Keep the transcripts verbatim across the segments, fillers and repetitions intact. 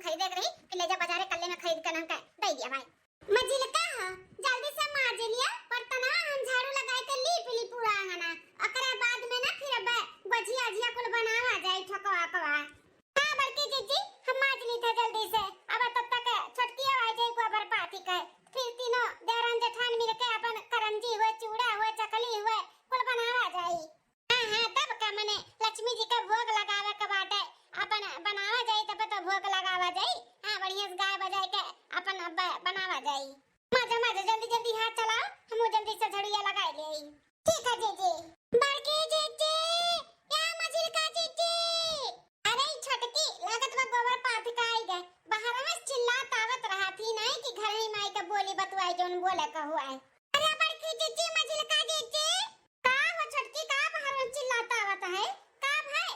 खरीदे के रही, फिर ले जा बाजारे, कल्ले में खरीद के नहका दे दिया भाई। मझिलका हो, जल्दी से माज लिया बर्तनवा, हम झाड़ू लगाए के लीप ली पूरा आंगना। ओकरे बाद में ना फिर अब गोझिया ओझिया कुल बनावा जाई, ठोकवा ओकवा। हाँ बड़की जीजी, हम माज ली थे जल्दी से। अब तब तक छोटकी आ जाई गोबर पाथी के, फिर तीनों देवरान जेठान मिलके अपन करंजी हुए, चूड़ा हुए, चकली हुए, कुल बनावा जाई। हाँ, हाँ, तब का मने लक्ष्मी जी का भोग लगावे के बाटे, अपन बनावा जाई, तब तो भोग लगावा जाई। हाँ, बढ़िया से गाय बजाए के अपन ब-, बनावा जाई। माजा, माजा, जल्दी, जल्दी हाथ चलाओ, हमहू जल्दी से झड़िया लगाई ले। ठीक है जीजी। बड़की जीजी, या मझिलका जीजी। अरे ई छोटकी, लागत बा गोबर पाथ के आई गए। बाहर में चिल्लात आवत रहत ही नहीं कि घर ही माई के बोली बतुआई जौन बोले के हुआ है। अरे बड़की जीजी, मझिलका जीजी। का हो छोटकी, का बाहर में चिल्लात आवत है? का भाई?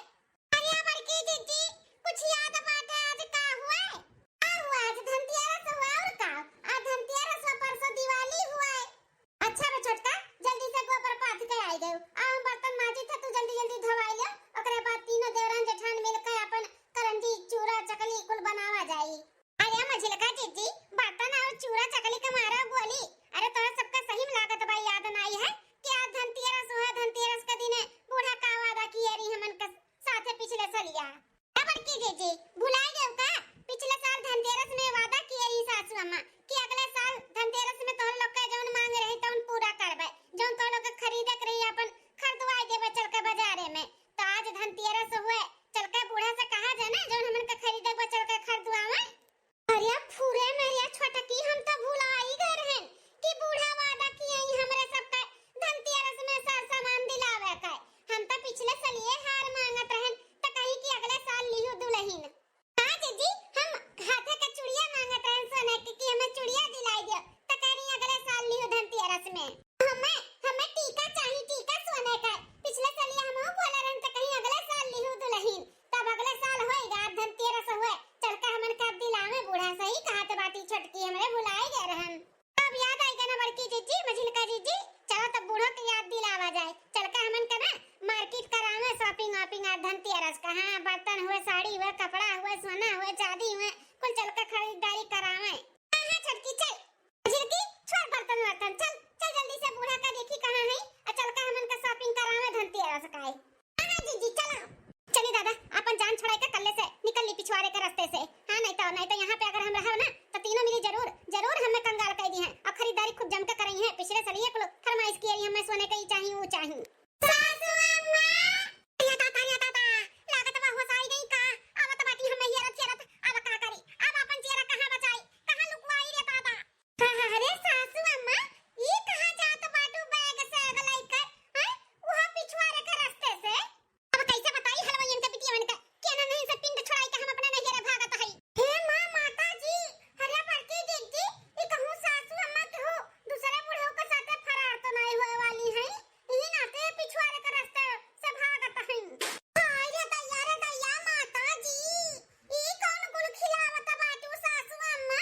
अरे बड़की जीजी, कुछ याद बाटे आज का हुआ है? का हुआ? आज धनतेरस हुआ और का? आज धनतेरस हुआ, परसों दिवाली हुआ है। अच्छा रे छोटका, जल्दी से गोबर पाथ के आई गयो। आ हम बर्तन माजी थे, तू जल्दी जल्दी धोवाई ले। ओकरे बाद तीनों देवरान जेठान मिलके अपन करंजी, चूड़ा, चकली कुल बनावा जाई। अरे मझिलका जीजी, बर्तन और चूड़ा चकली के मारा गोली। अरे तोरा सबका सही में लागत बा याद नाई है कि आज धनतेरस हुआ, धनतेरस के दिन बूढ़ा का वादा किए रही हमन के साथे पिछले सलिया। ए बड़की जीजी, भुलाई गयो का? पिछले साल धनतेरस में वादा किए रही सासू अम्मा कि अगले साल धनतेरस में तोहर लोग के जौन मांग रही तौन पूरा करबे, जौन तोहर लोग के खरीदे के रही अपन खरीदवाई देबे चल के बाजारे में। तो आज धनतेरस हुए, चल के बूढ़ा से कहा जाए ना जौन हमन के खरीदे के बा चल के खरीदवावे। अरे फुरे मेरिया छोटकी, हम तो भुलाई गए रहन कि बूढ़ा वादा किए ही हमरे सबके धनतेरस में सर सामान दिलावे के। हम तो पिछले सलिए हार मांगत रहन, त कहीं कि अगले साल लिहू दुलहिन। हाँ जीजी, हम हाथे का चुड़िया मांगत रहन सोने के कि हमें चुड़िया दिलाई दियो, त कह रही अगले साल लिहू धनतेरस में। हमें, हमें टीका चाही, टीका सोने का। पिछले सलिए हमहू बोले रहन त कहीं अगले साल लिहू दुलहिन। तब अगले साल होई, रात धनतेरस हुए, चल के हमन के दिलावे बूढ़ा। सही कहत बाटी छोटकी, हमरे भुलाई गए रहन। अब याद आई गए ना बड़की जीजी, मझिलका जीजी, चलो तब बूढ़ो के याद दिलावा जाए। चल के हमन के ना मार्केट करावे, shopping वॉपिंग आज धनतेरस का। हाँ, बर्तन हुए, साड़ी हुए, कपड़ा हुए, सोना हुए, चांदी हुए, कुल चल के खरीदारी करावे। हाँ, हाँ, छोटकी चल। मझिलकी, छोड़ बर्तन वर्तन, चल, चल जल्दी से बूढ़ा का देखी कहाँ है, और चल के हमन का shopping करावे धनतेरस का है। हाँ, हाँ, जीजी, चलो। चली दादा, अपन जान छोड़ाई के कल्ले से निकल ली पिछवारे के रास्ते से। हाँ, नहीं तो, नहीं तो यहाँ पे अगर हम रहब ना, तो तीनों मिली जरूर, जरूर हमें कंगाल कर दी हैं और खरीदारी खूब जम के करई हैं। पिछले साल ये कुल फरमाइश किए रही, हमें सोने का ही चाहिए, वो चाहिए। सासू अम्मा! या दादा, या दादा, लागत बा होश आई गई का? आवत बाटी हम हेरत हेरत, अब का करी? अब अपन जियरा कहाँ बचाई? कहाँ लुकवाई रे दादा? अरे सासू अम्मा, ई कहाँ जात बाटू बैग सैग लइके? हैं? उहाँ पिछुआरे के रास्ते से? अब कैसे बताई हलवाइयन के बिटियवन के कि एना नहीं से पिंड छोड़ाई के हम अपने नैहरे भागत हई। हे माँ, माता जी, अरे बड़की जीजी, ई कहूँ सासू अम्मा के हो, दूसरे बुढ़ऊ के साथे फरार तो नहीं होए वाली हैं? इही नाते पिछुआरे के रास्ते से भागत हई। हाय रे दैया, रे दैया, माता जी, ई कौन गुल खिलावत बाटू सासू अम्मा?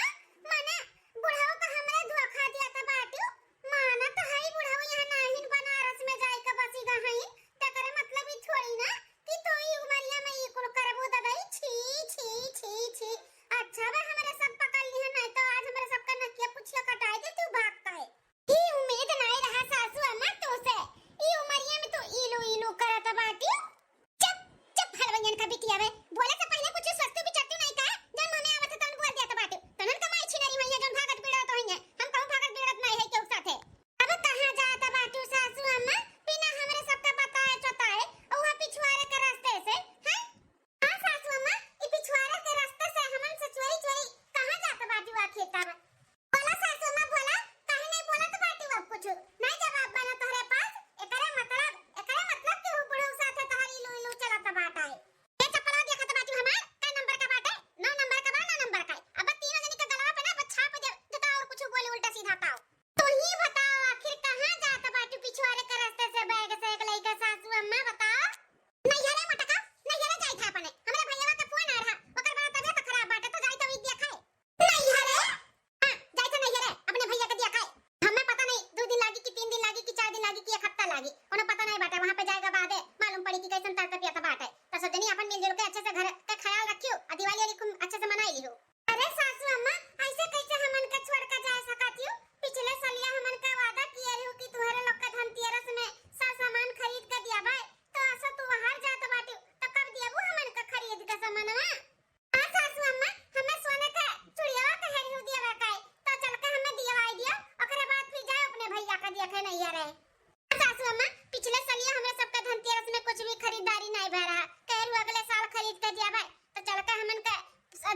मने बुढ़ऊ का हमरे धोखा दिया त बाटू। मानत हई बुढ़ऊ यहाँ नाहिन बनारस में जाए के बसी गहई, तेकरे मतलब ई थोड़ी ना कि तू ई उमरिया में ई कुल करबू ददई। छी, छी, छी, छी। अच्छा बा हमरे सब पकड़ लिहे, नहीं तो आज हमरे सबका नकिया पुछिया कटाई दे तू भाग के। ई उम्मीद नाई रहा सासू अम्मा तोसे। ई उमरिया में तू इलू इलू करत बाटी। चुप, चुप हलवैयन का बिटिया बे। बोले से पहले कुछ सोचतू विचारतू नहीं का? जौन मुँह में आवत है तौन बोल देत बाटू। तनन का माई छिनरी होइया जौन भागत बिगड़त होइया। हम कहूँ भागत बिगड़त नहीं है केहू साथे। अब कहाँ जात बाटू सासू अम्मा? बिना हमरे सबका बताए चोताए। उहाँ पिछुआरे के रास्ते से, हैं? हाँ सासू अम्मा, ई पिछुआरे के रास्ते से हमन से चोरी चोरी कहाँ जात बाटू आखिर तब? बोला सासू अम्मा, बोला, काहे नहीं बोलत बाटू अब कुछ? नहीं जवाब बना तोहरे पास? एकरे मतलब, एकरे मतलब कि ऊ बुढ़ऊ साथे तोहर इलू इलू चलत बाटे। ए चप्पला देखत बाटू हमार, कै नंबर का बाटे? नौ नंबर का बा, नौ नंबर का। अब तीनों जनी के गलवा पे ना बस छाप दे, जो तो और कुछ बोले उल्टा सीधा ताओ। तू ही बताओ आखिर कहाँ जात बाटू पिछुआरे के रास्ते से बैग से एक लइका सासू अम्मा बताओ? नैहरे मटका, नैहरे जाई था अपने। हमरे भैया के फोन आ रहा, ओकर बड़ा तबियत खराब बाटे तो जाई तो ई देखाए। नैहरे? आ,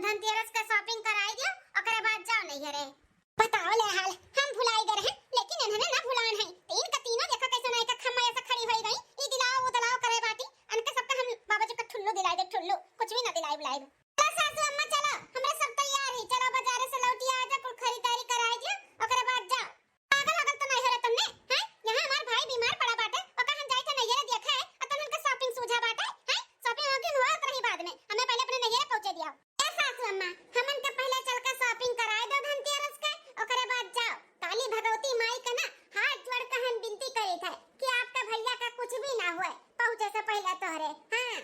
धनतेरस का shopping कराई दियो, ओकरे बाद जाओ नैहरे। बताओ ले हाल, हम भुलाई गए रहे, लेकिन इन्हने ना भुलान है। तीन का तीनों देखो कैसे ना एक खम्मा ऐसा खड़ी होई गई, ई दिलाओ, वो दिलाओ करे बाटी। अनके सबका हम बाबा जी का ठुल्लू दिलाई दे, ठुल्लू, कुछ भी ना दिलाई बुलाई। चलो सासू अम्मा, चलो, हमरा सब तैयार है, चलो बाजारे से लौटी आ जा, कुल खरीदारी कराई दियो, ओकरे बाद जाओ। पागल वागल तो नहीं हो रहे तुमने, हैं? यहाँ हमार भाई बीमार पड़ा बाटे, ओका हम जाई थे नैहरे देखे, और तुमन का shopping सूझा बाटे, हैं? Shopping वॉपिंग हुआ तो रही बाद में, हमें पहले अपने नैहरे पहुँचे दिया। ए सासू अम्मा, हमन का पहले चल के shopping कराए दो धनतेरस के, ओकरे बाद जाओ। काली भगवती माई का ना हाथ जोड़ के हम विनती करी थे कि आपका भैया का कुछ भी ना हुए, पहुँचे से पहले तोहरे। हाँ।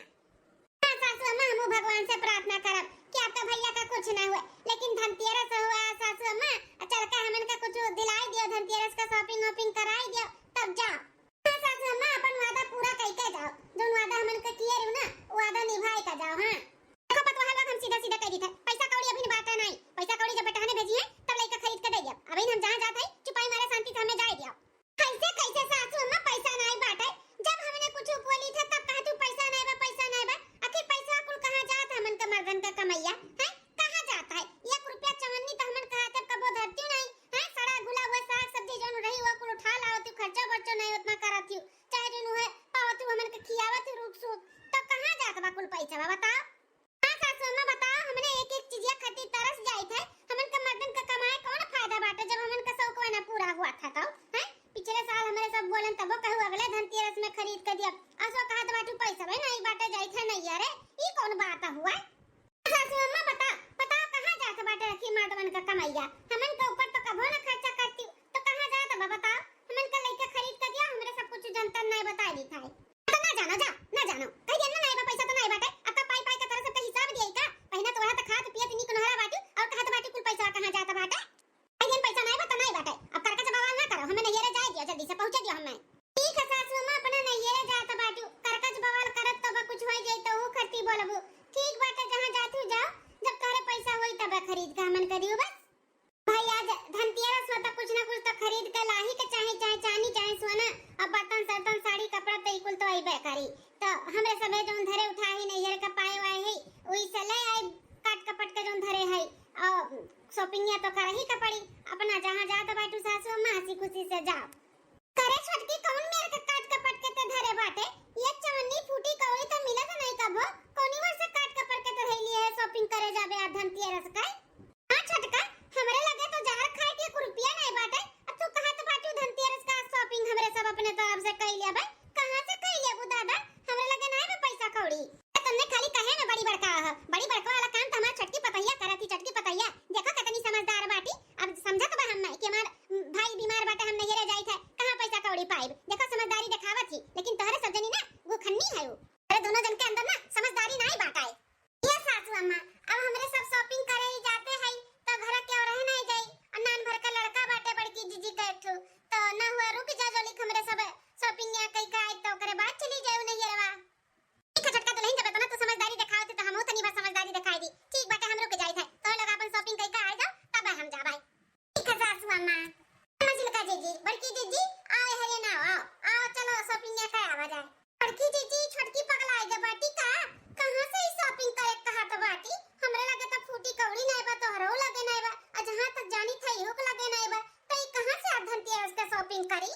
हाँ सासू अम्मा, हमहू भगवान से प्रार्थना करब कि आपका भैया का कुछ ना हुए, लेकिन धनतेरस हुआ है सासू अम्मा, चल के हमन का कुछ दिलाई दियो, धनतेरस का shopping वॉपिंग कराई दियो, तब जाओ। हाँ सासू अम्मा, अपन वादा पूरा कई के जाओ, जौन वादा हमन का किए रहू ना, वो वादा निभाए के जाओ। हाँ देखो पतोहा लोग, हम सीधा सीधा कह दी थे, पैसा कौड़ी अभी बाटा नहीं, पैसा कौड़ी जब बेटहने भेजी है तब लइका खरीद के दे दिया। अभी हम जहाँ जात है चुपाई मारे शांति से हमें जाए दियो। कैसे कैसे सासू अम्मा पैसा नाई बाटे, जब हमने कुछ बोली था तब कहा तू पैसा नाई बा, पैसा नाई बा। आखिर पैसा कुल कहाँ जात है हमन के मर्दन के कमैया है, कहाँ जात है? एक रुपया चवन्नी तो हमन कहा तब कबो धरती नहीं है, सड़ा घुला हुआ साग सब्जी जौन रही वो कुल उठा लाओ तू, खर्चा बर्चो नहीं उतना करत हूँ, चाहे जौन है पावत हूँ हमन के खियावत हूँ रूप सूप, तो कहाँ जात बा कुल पैसा बा बताओ? हाँ सासू अम्मा बताओ, हमने एक एक चीजिया खातिर तरस जाइत है, हमन के मर्दन का कमाए कौन फायदा बाटे जब हमन का शौकवा ना पूरा हुआ था तो, हैं? पिछले साल हमरे सब बोलन तबो कहू अगले धनतेरस में खरीद के दिया, असो कहत बाटू पैसा भाई नहीं बाटे जाइत है नहीं, अरे ई कौन बात हुआ? सासू अम्मा बताओ, बताओ कहाँ जात बाटे रखी मर्दवन का कमैया, हमन के ऊपर तो कभो ना खर्चा करती तो कहाँ जात बा बताओ, हमन का लइका खरीद के दिया, हमरे सब कुछ जनतन नहीं बता दी था। तो ना जानो, जा, ना जानो। कह दिया ना, नाई बा, पैसा तो नाई बाटे। अब का पाई पाई का तरह सबका हिसाब दिया का? पहिना तो वह तो खात पियत नीक नहरा बाटू, और कहत बाटू कुल पैसा कहाँ जात बाटे? कह दिया पैसा नाई बा तो नाई बाटे। अब करकच बवाल ना करो, हमें नैहरे जाए दियो, जल्दी से पहुँचे दियो हमें। ठीक है सासू अम्मा, अपना नैहरे जात बाटू, करकच बवाल करत तो बा, कुछ होई जाई तो ऊ खरती बोलबू। ठीक बाटे, जहाँ जात हूँ जाओ, जब तोहरे पैसा होई तब खरीद के हमन करियो बस। भाई, आज धनतेरस होता, कुछ ना कुछ तो खरीद के लाही के चाही, चाहे चांदी, चाहे सोना, अब बर्तन सर्तन, साड़ी, कपड़ा तो ई कुल तो अइबे करी। तो हमरे सबे जौन धरे उठा ही नैहर का पाए वाए है, वही से ले आई, काट कपट के जौन धरे है, और shopping या तो करही के पड़ी। अपना जहाँ जात बाटू सासू अम्मा, हंसी खुशी से जाओ। करे छोटकी, कौन मेर के काट कपट के ते धरे बाटे? ये चवन्नी फूटी कौड़ी तो मिलत नहीं कबो, कौनी ओर से काट कपट के ते धइली है shopping करे जाबे आ धनतेरस का? हाँ छोटका, हमरे लगे तो जहर खाए के एक रुपया नहीं बाटे, अब तू कहत बाटू धनतेरस का shopping हमरे सब अपने तरफ से कई लेबे, कहाँ से कई लेबू दादा? हमरे लगे नहीं बा पैसा कौड़ी। ए, तुमने खाली कहे में बड़ी बड़का हो, बड़ी बड़का वाला काम तो हमार छोटकी पतैया करत ही, छोटकी पतैया। देखो कितनी समझदार बाटी, अब समझत बा हम्मे कि हमार, उम, भाई बीमार बाटे, हम नैहरे जाइत है, कहाँ पैसा कौड़ी पाइब? देखो समझदारी देखावत ही, लेकिन तोहरे सब जनी ना गुखन्नी है उ। अरे दोनों जन के अंदर ना समझदारी नाई बाटे। ये सासू अम्मा, अब हमरे सब shopping करे ही जाते हैं, तो घर के और रह नहीं जाई, और नान भर का लड़का बाटे बड़की जीजी के एक ठो, तो ना हुआ रुक जा जोलिक हमरे सब shopping या कई का आई, तो ओकरे बाद चली जाऊ नैहरवा। ठीक है छोटका दुल्हन, जब इतना तू समझदारी देखावत ही तो हमहू तनी बा समझदारी देखाई दी। ठीक बाटे, हम रुक जाइत है, तो लोग अपन shopping कई का आ जाओ, तब हम जाबै। ठीक है सासू अम्मा। मझिलका जीजी, बड़की जीजी, आओ हरे ना आओ, आओ चलो shopping या का आवा जाए। बड़की जीजी, छोटकी पगला आए बाटी का? कहाँ से ई shopping करे कहा तो बाटी? हमरे लगे तो फूटी कौड़ी नहीं बा, तोहरो लगे नहीं बा, आ जहाँ तक जानी था इहो के लगे नहीं बा, तो ई कहाँ से आ धनतेरस का shopping करी?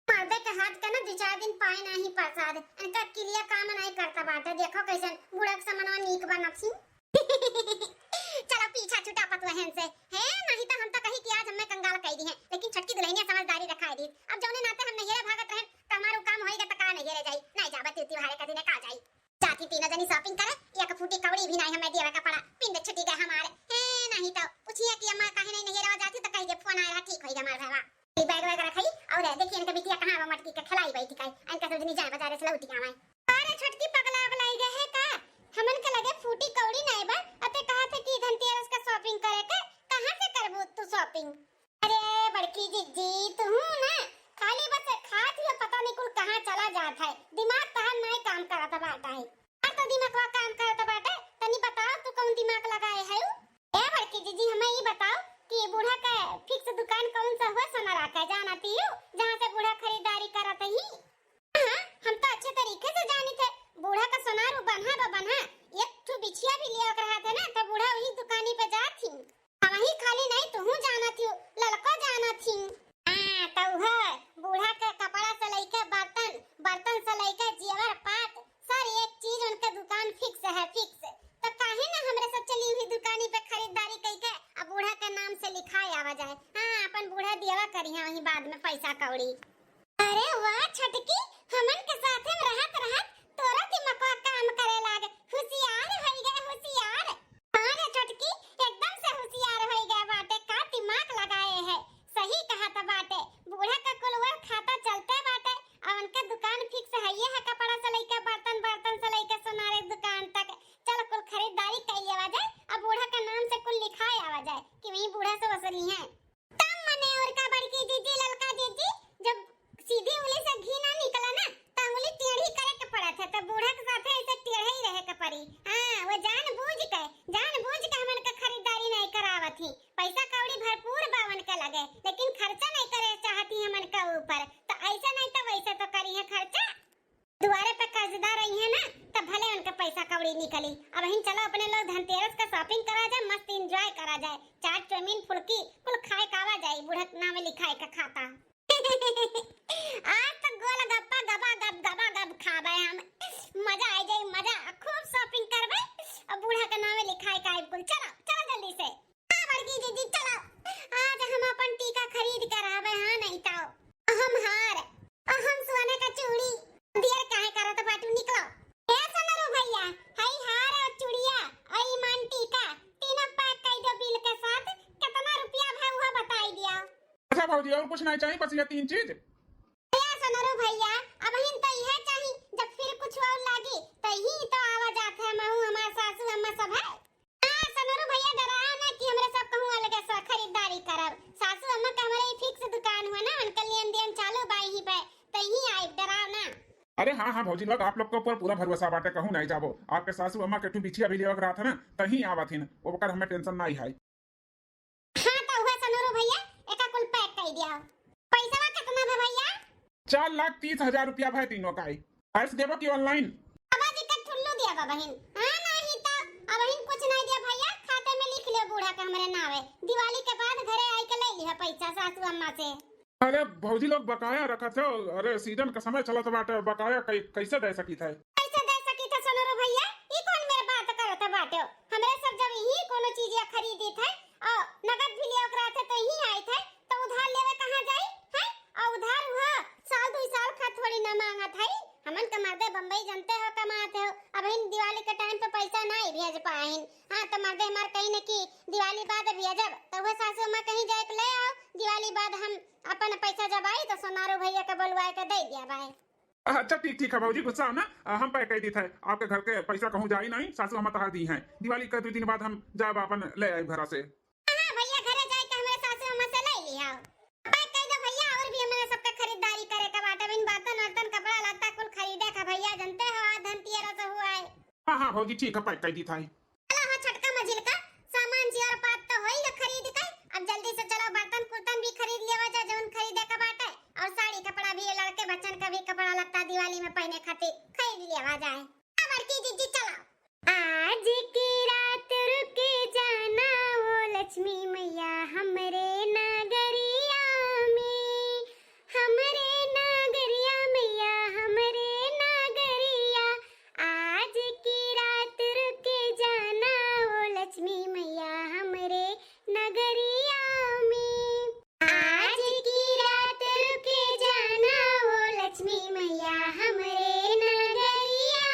मर्दे के हाथ के ना दू चार दिन पाए नाही प्रसाद, इनका किलिया काम नाही करता बाटे। देखो कैसन बूढ़ा के समनवा नीक बनत ही। चलो पीछा छुटा पतुआ हेन से, हे नहीं तो हम तो कही कि आज हमें कंगाल कई दी है, लेकिन छोटकी दुल्हनिया समझदारी दिखाई दी। अब जौने नाते हम नैहरे भागत रहे, तो हमारू काम होई गा तो का नैहरे जाई, नहीं जाबे तिथि भारे का दिने का जाई। जाती तीनों जनी shopping करे, एक फूटी कौड़ी भी नहीं हमें देवे का पड़ा, पिंड छुटी गए हमारे। हे नहीं तो पूछिए कि अम्मा काहे नहीं नैहरे जाती तो कही जे फोन आया रहा, ठीक होई गा हमार भवा। ई bag वैग रखाई और देखिए इनका बिटिया कहाँ बा मटकी के खिलाई बैठी काई, इनका सब जनी जाए बाजारे से लौटी आवे। अरे छोटकी पगला वगला आई गए है का? हमन के लगे फूटी कौड़ी नाई बा, अते कहा थे कि धनतेरस का shopping करे के, कहाँ से करबू तू shopping? अरे बड़की जिज्जी, तू ना खाली बस खात हुए पता नहीं कुल कहाँ चला जात है, दिमाग तहार नाई काम करत बाटा है। हमार तो दिमागवा काम करत बाटे, तनी बताओ तू कौन दिमाग लगाए है? ए बड़की जीजी, हमें ई बताओ कि बूढ़ा के fix दुकान कौन सा हुआ सोनारा के, जानती हो, जहाँ से बूढ़ा खरीदारी करत ही? हाँ, हम तो अच्छे तरीके से जानी थे, बूढ़ा का सोनारू बन्हा बा बन्हा, एक ठो बिछिया भी लिया ओकरा हाथे ना, तो बूढ़ा वही दुकान यहाँ वहीं बाद में पैसा कौड़ी। अरे वाह छोटकी, हमन के साथे में रहत रहत तोरो दिमगवा काम करे लागे, हुसियार होइ गए, हुसियार। हाँ रे छोटकी, एकदम से हुसियार होइ गए बाटे, का दिमाग लगाए है। सही कहत बाटे, बूढ़ा का कुल वर खाता चलते बाटे, और उनके दुकान fix हइये है, कपड़ा से लइके बर्तन, बर्तन से लइके सोनारे दुकान तक। चल कुल खरीदारी कइ लेवा जाए, अब बूढ़ा का नाम से कुल लिखाए आवा जाए कि वही बूढ़ा से वसूली है। तब मने और का बड़की जीजी, ललका जीजी, जब सीधी उंगली से घी ना निकला ना, त उंगली टेढ़ी करे के पड़त है, त बूढ़ा के साथे ऐसे टेढ़े ही रहे के पड़ी। हाँ, वो जानबूझ के, जानबूझ के हमन के खरीदारी नहीं करावत ही। पैसा कौड़ी भरपूर बा उनके लगे, लेकिन खर्चा नहीं करे चाहती हमन के ऊपर। त ऐसे नहीं त वैसे तो करी है खर्चा। दुआरे पे कर्जदार रही है ना, तब भले उनके पैसा कौड़ी निकली। अबहिन चलो अपने लोग धनतेरस का shopping करा जाए, मस्त enjoy करा जाए, चाट, चाउमीन, फुलकी कुल खाए कावा जाए, बूढ़ा के नामे लिखाए का खाता। आज तो गोलगप्पा गबा गब, गबा गब खाबे हम, मजा आ जाए, मजा। खूब shopping करबे और बूढ़ा के नामे लिखाए का कुल। चलो, चलो जल्दी से। हाँ बड़की जीजी, चलो, आज हम अपन टीका खरीद के रहबे, हाँ नहीं तो। हम हार, हम सोने का चूड़ी, देर काहे करत बाटू, निकलो। ए सोनरू भैया, हई हार और चूड़िया और ई मान टीका, तीनों pack कई दो bill के साथ। कितना रुपया भा हुआ बताई दिया। अच्छा भौजी, और कुछ नहीं चाहिए, बस ये तीन चीज। ए सोनरू भैया, अबहिन तो इहे चाही, जब फिर कुछ और लागी तो ही तो आवा जात है, महू हमार सासू अम्मा सब है। हाँ, सनोरू भैया, डराओ ना कि हमरे सब कहूँ अलगे से खरीदारी करब। सासू अम्मा के हमरे ई fix दुकान हुआ ना, उनके लेन देन चालू बा यहीं पे, तो यहीं आइब, डराओ ना। अरे हाँ, हाँ भौजी लोग, आप लोग के ऊपर पूरा भरोसा बाटे, कहूँ नहीं जाबो। आपके सासू अम्मा के ठू बिछिया भी लेवक रहत है ना, तहीं आवत हिन, ओकर हमें tension नहीं है। हाँ, तो हुआ सनोरू भैया, एका कुल pack कर दिया। पैसा कितना भा भैया? चार लाख तीस हजार रुपया भाई तीनों का है। Cash देबो कि online? बाबा जी का ठुल्लू दिया बा बहिन। हाँ, नहीं तो अबहिन कुछ नहीं दिया भैया, खाते में लिख लियो बूढ़ा का हमरे नावे। दिवाली के बाद घरे आई के ले लिहा पैसा सासू अम्मा से। अरे भौजी लोग बकाया रखत हो, अरे season का समय चलत बाटे, बकाया कै-, कैसे दे सकी थे? कैसे दे सकी थे सनोरो भैया? ई कौन मेरे बात करत बाटे? हमरे सब जब यही कोनो चीज या खरीदी थे और नगद भी लिया ओकरा थे तो यही आई थे, तो उधार लेवे कहाँ जाई? हैं? और उधार हुआ साल दुई साल खा थोड़ी ना मांगत है। हमन के मर्दे बम्बई जनते हो कमाते हो, अबहिन दिवाली के time पे पैसा नहीं भेज पाहिन। हाँ, तो मर्दे हमार कहीं न कि दिवाली बाद भेजब, तो वह सासू अम्मा कहीं जाए के ले आओ, दिवाली बाद हम अपन पैसा जब आई तो सोनारू भैया के बोलवाए के दे दिया भाई। अच्छा ठीक, ठीक है भौजी, गुस्सा ना, आ, हम pack कर दी थे, आपके घर के पैसा कहूँ जाई नहीं, सासू अम्मा तहार दी हैं, दिवाली के दो दिन बाद हम जाब अपन ले आइब घरा से। हाँ भैया, घरे जाए के हमरे सासू अम्मा से ले लिया। Pack कर दो भैया, और भी हमरे सबके खरीदारी करे के बाटे, बिन बर्तन वर्तन, कपड़ा लत्ता कुल खरीदे का भैया, जनते हो आज धनतेरस हुआ है। हाँ, हाँ भौजी, ठीक है, pack कर दी था। चला हो छोटका मझिलका, सामान जी और बात तो होई है खरीद के, अब जल्दी से चलो बर्तन कुर्तन भी खरीद लेवा जा, जौन खरीदे का बाटे, और साड़ी कपड़ा भी, लड़के बच्चन का भी कपड़ा लत्ता दिवाली में पहने खातिर खरीद लेवा जाए। हाँ बड़की जीजी चलो। आज की रात रुके जाना ओ लक्ष्मी मैया हमरे नगरिया में, हमरे नगरिया मैया, हमरे नगरिया। आज की रात रुके जाना ओ लक्ष्मी मैया हमरे नगरिया में। आज की रात रुके जाना ओ लक्ष्मी मैया हमरे नगरिया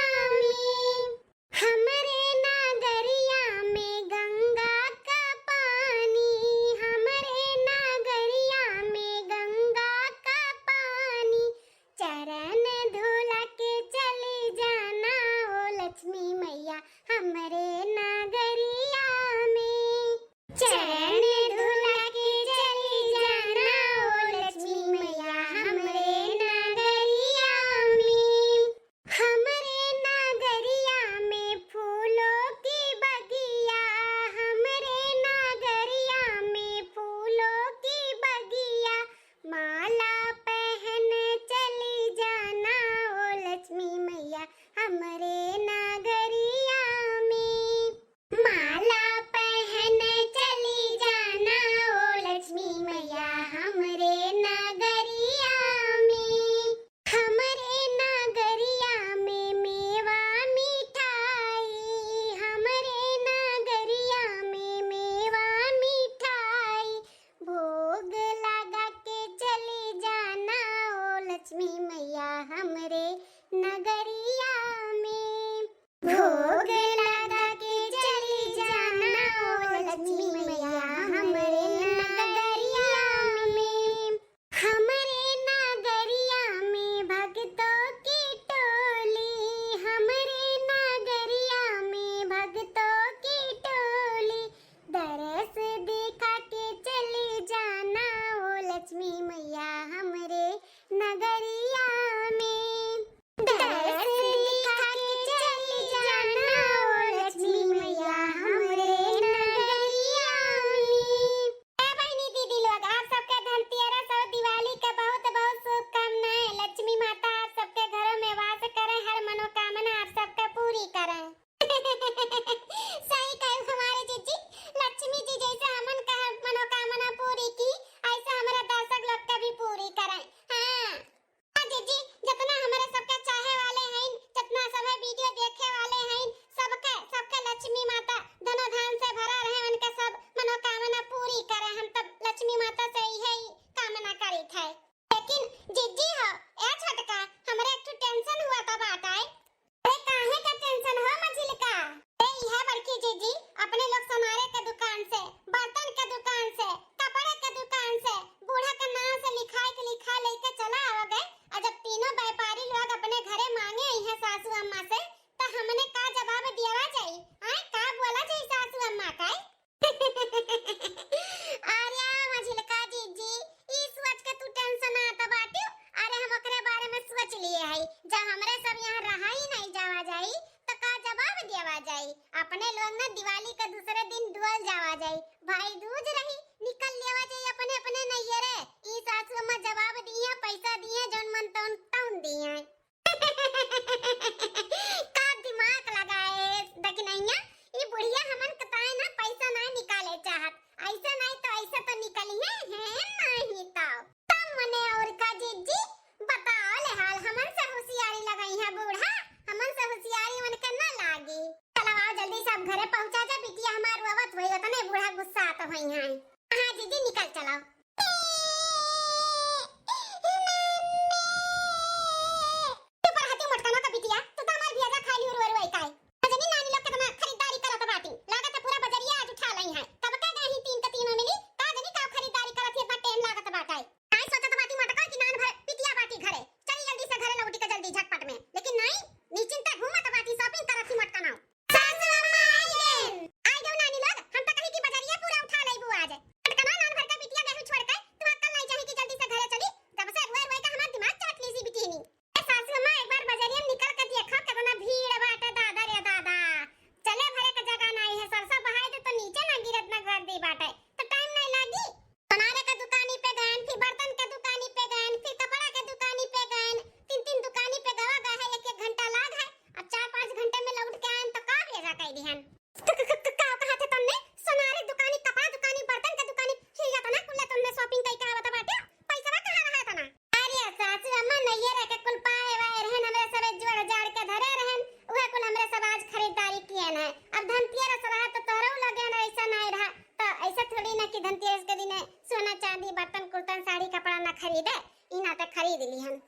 देखा के चली जाना ओ लक्ष्मी मैया हमरे नगरिया में। दरस देखा के चली जाना ओ लक्ष्मी मैया हमरे नगरिया में। ए बहिनी दीदी लोग, आप सबके धनतेरस और दिवाली के बहुत बहुत शुभकामनाएं। लक्ष्मी माता आप सबके घरों में वास करें, हर मनोकामना आप सबके पूरी करें। सही कहू हमारे जीजी, लक्ष्मी जी जैसे हमन का मनोकामना पूरी की, ऐसे हमारे दर्शक लोग का भी पूरी करें। हाँ। हाँ जीजी, जितना हमारे सबके चाहे वाले हैं, जितना समय वीडियो देखे वाले हैं, सबके, सबके लक्ष्मी माता धनो धान से भरा रहे, उनके सब मनोकामना पूरी करे। हम तब लक्ष्मी माता से यही कामना करी थे। लेकिन जीजी हो, ए छोटका, हमरे एक ठो टेंशन हुआ था बाटे। अरे काहे का टेंशन हो मझिलका? ए इहे बड़की जीजी, अपने लोग सोनारे के दुकान से, बर्तन के दुकान से, कपड़े के दुकान से, बूढ़ा के नाम से लिखाई के लिखा लेके चला आवगे। और जब तीनों व्यापारी लोग अपने घरे मांगे आई हैं सासू अम्मा से, तो हमने का जवाब दियावा जाई? आए का बोला जाई सासू अम्मा का? अरे मझिलका जीजी, ई सोच के तू टेंशन आता बाटियो? अरे हम ओकरे बारे में सोच लिए हई, जब हमरे सब यहाँ रहा ही नहीं जावा जाई, तो का जवाब देवा जाई? अपने लोग ना दिवाली के दूसरे दिन डोल जावा जाई, भाई दूज रही, निकल लेवा जाई अपने अपने नैहरे। ई सासू अम्मा जवाब दिए, पैसा दिए, जौन मन तौन तौन दिए। का दिमाग लगाए दखिनैया, ई बुढ़िया हमन कताए ना पैसा ना निकाले चाहत, ऐसा नहीं तो ऐसा तो निकलिए हैं, नहीं तो। तब मने और का जीजी, बताओ ले हाल, हमन से होशियारी लगाई है बूढ़ा, हमन से होशियारी उनके ना लागी। चलो आओ जल्दी से अब घरे पहुँचा जा, बिटिया हमार रोवत होई, उतने बूढ़ा गुस्सा तो होई है। हाँ जीजी निकल चलो। चुप रह तू मोटकना का बिटिया, तू तो हमार भेजा खाली रुआ रुआ काई। जनी नानी लोग केतना खरीदारी करत बाटी, लागत है पूरा बजरिया आज उठा लई है। कब के गई तीन के तीनों मिली, का जनी का खरीदारी करत ही, इतना टाइम लागत बाटे। आई सोचत बाटी मोटका कि नान भर बिटिया बाटी घरे, चली जल्दी से घरे लौटी के जल्दी झटपट में, लेकिन नहीं, नीचिन तक घूमत बाटी, shopping करत ही मोटकना। सासू अम्मा आई गईन। आई गयो नानी लोग, हम तो कही कि बजरिया पूरा उठा लेबू आज। मोटकना नान भर के बिटिया देहु छोड़ के, तू अक्कल नहीं चाही कि जल्दी से घरे चली, जब से रुए रुए के हमार दिमाग चाट ली सी बिटिहनी। ए सासू अम्मा, एक बार बजरिया में निकल के देखा, केतना भीड़ बाटे, दादा रे दादा। चले भरे के जगह नाई है, सरसों बहाई दे तो नीचे ना गिरत ना गिरत दी बाटे, तो टाइम नहीं लागी। सोनारे के दुकानी पे गयन, फिर बर्तन के दुकानी पे गयन, फिर कपड़ा के दुकानी पे गयन, तीन तीन दुकानी पे गवा गए है, एक एक घंटा लाग है। अब चार पाँच घंटे में लौट के आयन तो का भेजा कह दिहन। क-, क-, क-, का कहा थे तुमने? सोनारे दुकानी, कपड़ा दुकानी, बर्तन के दुकानी, फिर इतना कुल्ला तुमने shopping कई के आवत बाटे? पैसवा कहाँ रहा इतना? अरे सासू अम्मा, नैहर के कुल पाए वाए रहन, हमरे सबे जोड़ जाड़ के धरे रहन, उहे कुल हमरे सब आज खरीदारी किए न। अब धनतेरस रहा तो तोहरो लगे न ऐसा नहीं रहा, तो ऐसा थोड़ी ना कि धनतेरस के दिन सोना चांदी बर्तन कुर्तन साड़ी कपड़ा ना खरीदे, ई ना तो खरीद लिहन।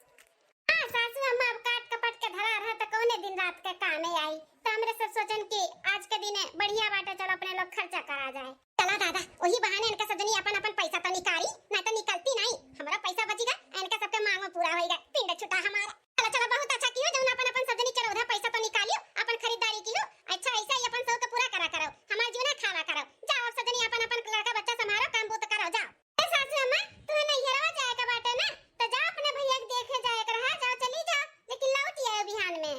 हाँ सासू अम्मा, अब काट कपट के धरा रहा तो कौने दिन रात के कामे आई, तो हमरे सब सोचन कि आज के दिने बढ़िया बाटे, चलो अपने लोग खर्चा करा जाए। चला दादा, वही बहाने इनका सब जनी अपन अपन पैसा तो निकाली, ना तो निकलती नहीं। हमारा पैसा बची गा, इनका सबके मांगो पूरा होई गा, पिंड छुटा हमारा। चला चला, बहुत अच्छा कियो जौन अपन अपन सब जनी चलो उधर पैसा तो निकालियो, अपन खरीदारी कियो। अच्छा ऐसा ही अपन शौक पूरा करा करो, हमार जीवना खावा करो। जाओ अब सब जनी अपन अपन लड़का बच्चा संभालो, काम बूत करो, जाओ। ए सासू अम्मा, तुम्हें नैहरवा जाए के बाटे ना, तो जा अपने भैया के देखे जाए के रहा, जाओ चली जाओ, लेकिन लौट आए बिहान में।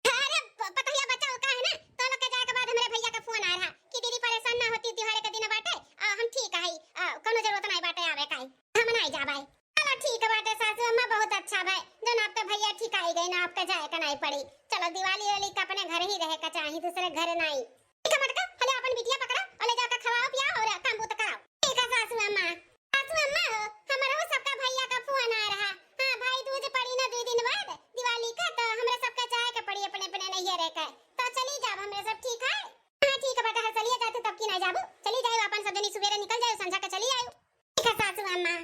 अरे प-, पतहिया बच्चा का है ना, तो लोग के जाए के बाद हमरे भैया का फोन आ रहा कि दीदी परेशान ना होती, त्योहार के दिन बाटे, आ, हम ठीक है, आ, कोनो जरूरत नहीं बाटे आवे का, हम नहीं जाबे। चलो ठीक बाटे सासू अम्मा, बहुत अच्छा भाई जौन आपके भैया ठीक आई गए ना, आपके जाए के नहीं पड़ी। चलो दिवाली वाली का अपने घर ही रहे का चाही, दूसरे घर नहीं। ठीक है मटका, हले अपन बिटिया पकड़ा और ले जाकर खवाओ पियाओ और काम बूत कराओ। ठीक है सासू अम्मा। सासू अम्मा हो, हमरो सबका भैया का फोन आ रहा। हाँ, भाई दूज पड़ी ना दो दिन बाद दिवाली का, तो हमरे सबका जाए के पड़ी अपने अपने नैहरे के। तो चली जाब हमरे सब, ठीक है? हाँ, ठीक है बेटा, हर चलिए जाते तब की ना जाबू। चली जाए अपन सब जनी सुबेरे निकल जाए, संझा के चली आयो। ठीक है सासू अम्मा।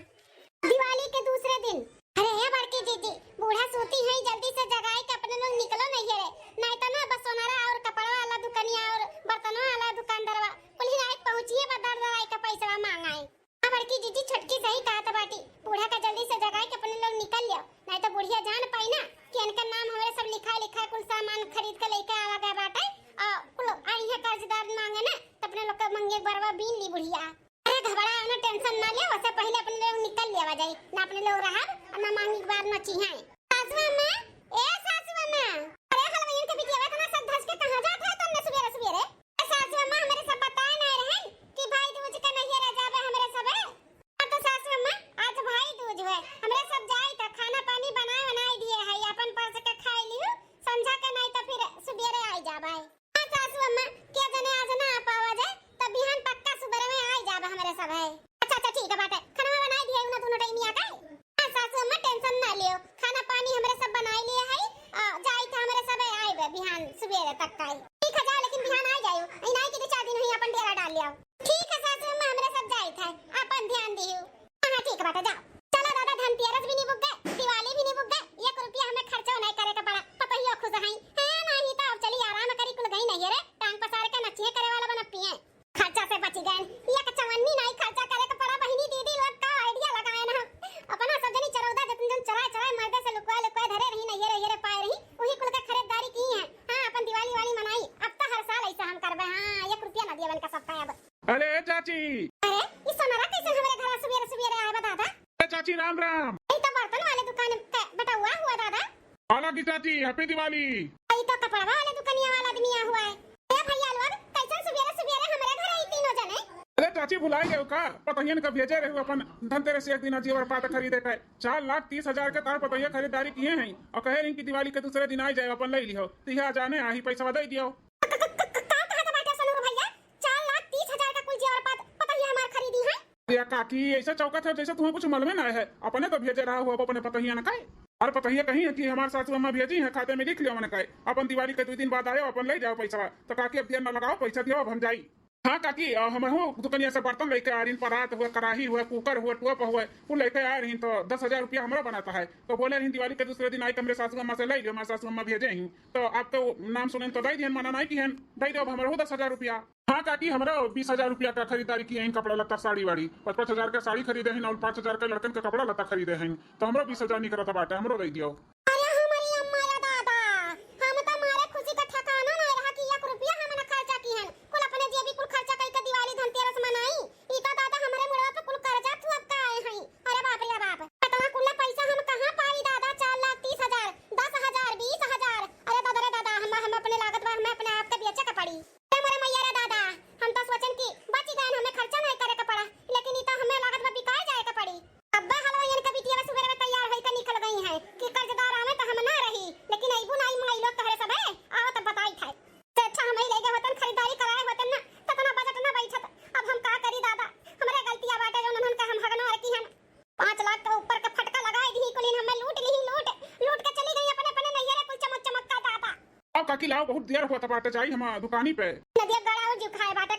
दिवाली के दूसरे दिन। अरे हे बड़की जीजी, बूढ़ा सूती है, जल्दी से जगाई के अपने लोग निकलो नैहरे, नहीं तो ना बस सोनारा और कपड़ा वाला दुकानिया और बर्तनों वाला दुकानदारवा कुल ही रात पहुँचिए बा दर दराई का पैसा मांगाए। हाँ बड़की जीजी, छोटकी सही कहत बाटी, बूढ़ा का जल्दी से जगाई के अपने लोग निकल लियो, नहीं तो बुढ़िया जान पाई ना कि इनका नाम हमरे सब लिखा लिखा कुल सामान खरीद के लेके आवा गया बाटे, आ, कुल आई है कर्जदार मांगे ना, तो अपने लोग के मंगे बरवा बीन ली बुढ़िया। अरे घबरा ना, टेंशन ना ले, वसे पहले अपने लोग निकल लेवा जाई, ना अपने लोग रहब और ना मांगी बार ना चीहाई। सासू अम्मा, ए सासू अम्मा, अरे हलवाइन के बिटिया इतना सज धज के कहाँ जात है तुमने सुबेरे सुबेरे? ए सासू अम्मा, हमरे सब बताए ना रहे कि भाई दूज के नैहर जाबे हमरे सबे। हाँ तो सासू अम्मा, आज भाई दूज है, हमरे सब जाई तो खाना पानी बनाए बनाए दिए है, अपन परस के खाए लियो, संझा के नहीं तो फिर सुबेरे आई जाबे। हाँ सासू अम्मा, के जने आज ना आ पावा जाए, तब बिहान पक्का सुबह में आई जाबे हमरे सब है। अच्छा अच्छा ठीक है बाटे, खाना बनाई दिए ना दोनों टाइम यहाँ का। हाँ सासू अम्मा टेंशन ना लियो, खाना पानी हमरे सब बनाई लिए है, आ, जाई था हमरे सब आए बे बिहान सुबह तक का ही। ठीक है जाओ, लेकिन बिहान आ जाओ, इनाई के दो चार दिन हुई अपन डेरा डाल लियो। ठीक है सासू अम्मा, हमरे सब जाई था, अपन ध्यान दियो। हाँ हाँ ठीक बाटे जाओ। चला दादा, धनतेरस भी निबुक गए, दिवाली भी निबुक गए, एक रुपया हमें खर्चो नहीं करे के पड़ा, पतोहियो खुश हई। हाँ, नहीं तो अब चली आराम करी, कुल गई नहीं रे, टांग पसार के नचिए करे वाला बन पिए। खर्चा से बची गए, एक चवन्नी नहीं खर्चा करे के पड़ा। बहिनी दीदी लोग का आइडिया लगाए ना, अपना सब जनी चरौदा जतन जन चराए चराए मर्दे से लुकवाए लुकवाए धरे रही नहीं रे, ये रे पाए रही, वही कुल के खरीदारी की है। हाँ, अपन दिवाली वाली मनाई, अब तो हर साल ऐसा हम करबे। हाँ, एक रुपया ना दिए बन का सबका अब। अरे चाची। अरे, ई सोनारा कैसे हमरे घर सुबेरे सुबेरे आए बा दादा? अरे चाची, राम राम। ई तो बर्तन वाले दुकान के बेटउआ हुआ दादा। आला की चाची, Happy Diwali। ई तो कपड़वा वाले दुकानिया वाला आदमी आ हुआ है। ए भैया लोग, कैसन सुबेरे सुबेरे हमरे घर आई तीनों जने? अरे चाची, भुलाई गए का? पतोहियन का भेजे रहे अपन धनतेरस एक दिन जेवर पात खरीदे के। चार लाख तीस हजार के तार पतोहिया खरीदारी किए हैं और कहे रही कि दिवाली के दूसरे दिन आ जाए, अपन ले लियो। तो यह जाने आही पैसा दे दियो। क-, क-, क-, क-, का कहत बाटे सनुर भैया? चार लाख तीस हजार का कुल जेवर पात पतोहिया हमार खरीदी है। या काकी, ऐसा चौकत है जैसे तुम्हें कुछ मालूम ना है। अपने तो भेजे रहा हुआ अपने पतोहिया न काहे। और पतोहिया कही है कि हमार सासू अम्मा भेजी है, खाते में लिख लियो मन काहे। अपन दिवाली के दो दिन बाद आयो, अपन ले जाओ पैसा। तो काकी अब देर न लगाओ, पैसा दियो, अब हम जाई। हाँ काकी, अ, हम हो दुकानिया से बर्तन लेके आ रही, परात हुआ, कढ़ाई हुआ, कुकर हुआ, टोप हुआ, वो लेके आ रही तो दस हजार रुपया हमारा बनाता है। तो बोले रही दिवाली के दूसरे दिन आई तो हमरे सासू अम्मा से ले लियो, हमारे सासू अम्मा भेजे ही। तो आप तो नाम सुने तो दे दिहन, मना नहीं किहन, दे दो अब हमारा हो दस हजार रुपया। हाँ काकी, हमरा बीस हजार रुपया का खरीदारी किए हैं, कपड़ा लत्ता, साड़ी वाड़ी। पाँच पाँच हजार का साड़ी खरीदे हैं और पाँच हजार का लड़कन का कपड़ा लत्ता खरीदे हैं, तो हमरो बीस हजार निकलत बाटे, हमरो दे दियो। अरे हमारी अम्मा या दादा, हम तो मारे खुशी का ठिकाना नहीं रहा कि एक रुपया हम ना खर्चा किहन, कुल अपने जेबी कुल खर्चा कई के दिवाली धनतेरस मनाई। ई तो दादा हमरे मुड़वा पे कुल कर्जा थुअक के आए हैं। अरे बाप रे बाप, इतना कुल पैसा हम कहाँ पाई दादा? चार लाख तीस हजार, दस हजार, बीस हजार। अरे दादा रे दादा, हम, हम अपने लागत बा, हमें अपने आप के बेचे के पड़ी। ए मोरे मैया रे दादा, हम तो सोचन कि बच गए, हमें खर्चा नहीं करे के पड़ा, लेकिन ई तो हमें लागत बा बिकाए जाए के पड़ी। अब्बा हलवाइयन के बिटिया सुबेरे में तैयार होई के निकल गई है कि कर्जदार आवे तो हम ना रही, लेकिन अइबू ना, ई माई लोग तोहरे सबे आवा तब बताई थे। से अच्छा हम ही ले गए होतन, खरीदारी कराए होतन ना, ततना बजट ना बैठत। अब हम का करी दादा, हमरे गलतिया बाटे जो उन्हन के हम हगनो अर की हन। पाँच लाख के ऊपर के फटका लगाई दी कुलीन, हमें लूट ली, लूट, लूट के चली गई अपने, अपने नैहरे कुल चमक चमक का दादा। अब काकी लाओ, बहुत देर हुआ था बाटे, जाई हम दुकानी पे। नदिया गड़ा और जुखाए बाटे,